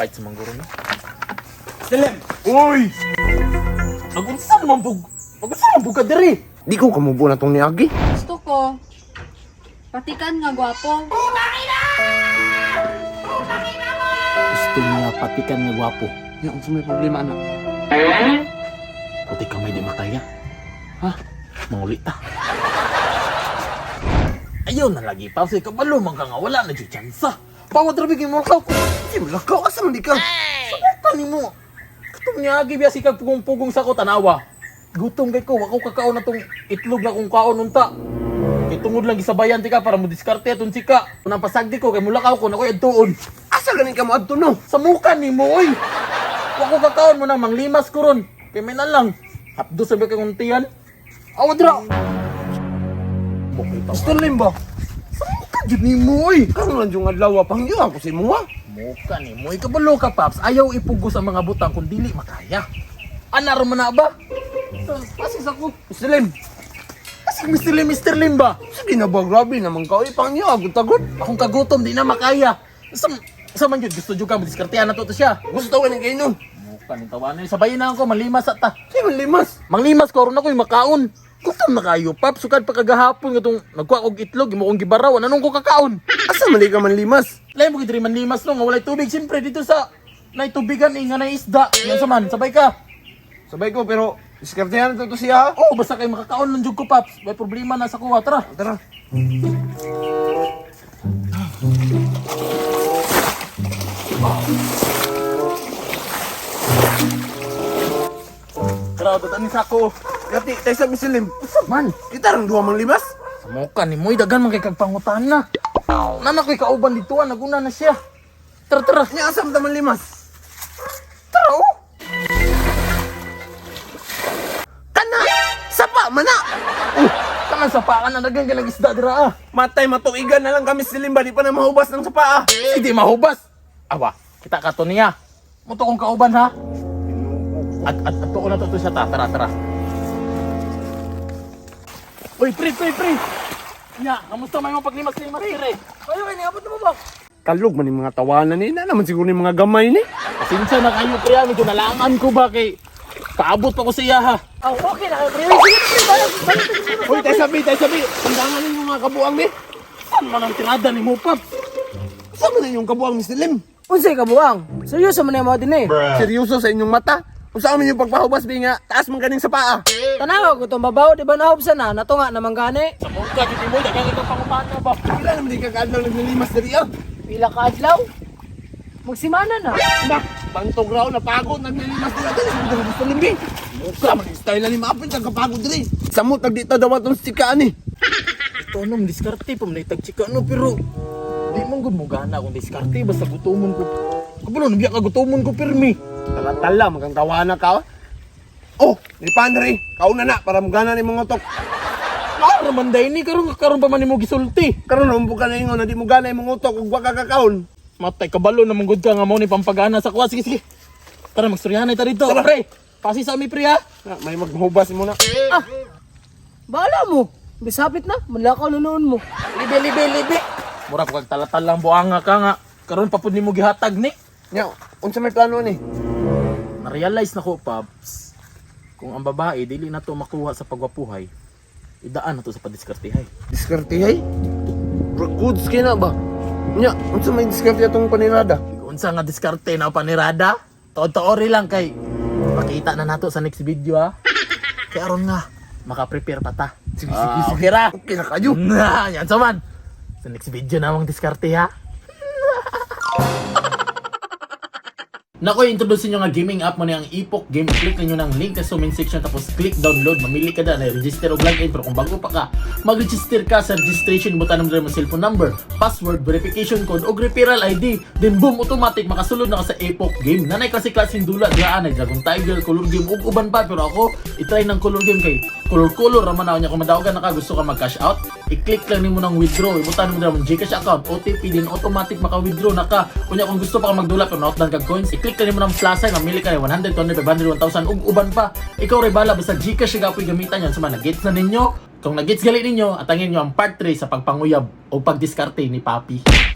Pait sa mangguro na. Salim! Uy! Nagunsa naman pug... Nagunsa naman pug ka diri! Di ko kamubo na tong niagi. Gusto ko. Patikan nga gwapo. Gusto niya patikan nga gwapo. Ya, unsa may problema anak? Puti kamay di makaya. Ha? Manguli ta. Ayaw na lagi pa. Kasi kabalo man ka nga wala na dyan tsansa. Pawad rabi kay mo ko. Di mo lakaw asa man di ka? Tani mo. Katong niya biya si kag pugong-pugong sa ko tanawa. Gutom kay ko, wako kakaon na tong itlog na kong kaon unta. Kay tungod lang gisabayan ti ka para mo diskarte atong chika. Unang pasagdi ko kay mulakaw ko na ko'y adtuon. Asa ganin ka mo adto no? Sa muka ni mo oy. Wako kakaon mo na manglimas ko ron. Kay may na lang. Hapdo sa kay kuntian. Awa dra. Bukay pa. Gusto lim ba? Sa muka jud ni mo oy. Karon lang yung adlaw pangyo ako sa imo ha. Muka ni mo kabalo ka paps. Ayaw ipugos ang mga butang kung dili makaya. Ana ra man na ba? Pasis ako. Mr. Lim, Asig Mr. Lim, Mr. Lim ba? sige na ba grabe naman ka oy pangyo ako tagot. Akong kagutom di na makaya. Sa man jud gusto jud ka modiskartehan na to siya. Gusto ka ni kay no. Muka ni tawanan sabayin na ako manlimas sa ta. Sige man limas. Manglimas ko aron ako'y makaon. Gutom na kayo, Paps. Sukad pa kagahapon nga tong nagkuha og itlog, imo kong gibaraw, anong ko kakaon? Asa man di ka man limas? Lain mo gid manlimas no, nga walay tubig siyempre dito sa nay tubigan eh, nga nay isda. Yan sa man, sabay ka. Sabay ko pero diskartehan na to siya. ha? Oh, basta kay makakaon lang jud ko, Paps. May problema na sa kuha, tara. Tara. Tara, datan ni sako. Gati, tay sa Mr. Lim. Usa man. Kita rang duha mang limas. Sa muka ni Moy, daghan man kay kag pangutana. Nana ko'y kauban dito, ah, naguna na siya. Tara, tara. Nya asa man ta man limas? Tara, oh. Kana! Sapa man na! Oh, tangan sa paan na daghan kay isda dira ah. Matay matuigan na lang kami si Lim ba di pa na mahubas ng sapa ah. Hindi mahubas. Awa, kita ka to niya. Muto kong kauban ha. At ko na to siya ta. Tara, tara. Uy, pre, pre, pre. Nya, kamusta may mga paglimas-limas dire? Ayo, iniabot na mo ba? Kalog man yung mga tawanan ni, na naman siguro yung mga gamay ni. Pasensya na kayo pre, ah. Medyo nalangan ko ba kay paabot pa ko sa iya ha. Ah, okay na kayo, pre. Uy, sige na, pre. Bayad, bayad. Uy, tayo sabi, tayo sabi. Pandangan ninyo mga kabuang ni. Saan man ang tirada ni mo, Paps? Saan man yung kabuang, Mr. Lim? Unsay ka buang? Seryoso man yung mga din eh. Seryoso sa inyong mata? Kung saan man yung pagpahubas, bi nga, taas man kaning sa paa. Tanawa ko itong babaw, di ba nahubsan na? Natunga naman gani. Sa mukha, gid mo, daghang ikaw pangutana ba? Wala naman di kakaadlaw naglilimas diri ah. Pila ka adlaw? Magsimana na. Nak, bantog raw, napagod, naglilimas diri. Dali, sa mga Mr. Lim, bi. Mukha man yung style na ni Maapin, kapagod diri. Samot, nagdita daw atong sikaan eh. Ito anong diskarte pa man chika no pero di man gud mo gana kung diskarte basta gutomon ko. Kabalo nabiya ka gutomon ko pirmi. Tala-tala, magang tawana ka. Oh, ni Pandre, kauna na para mugana ni mga utok. Para man day ni karon karon pa man nimo gisulti. Karon humbog ka na ingon na di mo gana imong utok ug wa ka kakaon. Matay kabalo na gud ka nga mao ni pampagana sa kuha. Sige sige. Tara magstoryahan ta dito. Tara. Pre, pasi sa ami pre ha. Na, may maghubas mo na. Ah, bahala mo. Bisapit na, manlakaw na noon mo. Libe libe libe. Mura ko kag talatalang buanga ka nga. Karon pa pud nimo gihatag ni. Nya, unsa may plano ni? Na-realize na ko, Paps, kung ang babae dili na to makuha sa pagwapuhay, idaan na to sa padiskartehay. Diskarte hay. Goods kay na ba? Nya, unsa may diskarte atong panirada? Unsa nga diskarte na panirada? Tuod-tuori lang kay pakita na nato sa next video ha. Kay aron nga maka-prepare pa ta. Sige, sige, sige. Okay ra. Okay na kayo. Na, yan sa man. Sa next video namang diskarte ha. Nako, introduce niyo nga gaming app mo ni ang Epoch Game. Click ninyo ng link sa comment section tapos click download. Mamili ka na, register o login. Pero kung bago pa ka, mag-register ka sa registration. Butan mo mo cellphone number, password, verification code, o referral ID. Then boom, automatic makasulod na ka sa Epoch Game. Nanay kasi klaseng dula, diyan ay Dragon Tiger, Color Game, ug uban pa. Pero ako, itry ng Color Game kay color-color raman ako niya. Kung madaogan na ka, gusto ka mag-cash out, i-click lang nimo ng withdraw. Ibutan mo dira mong GCash account, OTP din automatic maka-withdraw na ka. Kunya kung gusto pa ka magdula pero nautdan kag coins, i-click lang nimo ng plus sign, mamili ka ng 100, 200, 500, 1,000 ug uban pa. Ikaw ray bala basta GCash siya gapoy gamitan yan. Sama na-gets na ninyo. Kung na-gets gali ninyo, atangin nyo ang part 3 sa pagpanguyab o pagdiskarte ni Papi.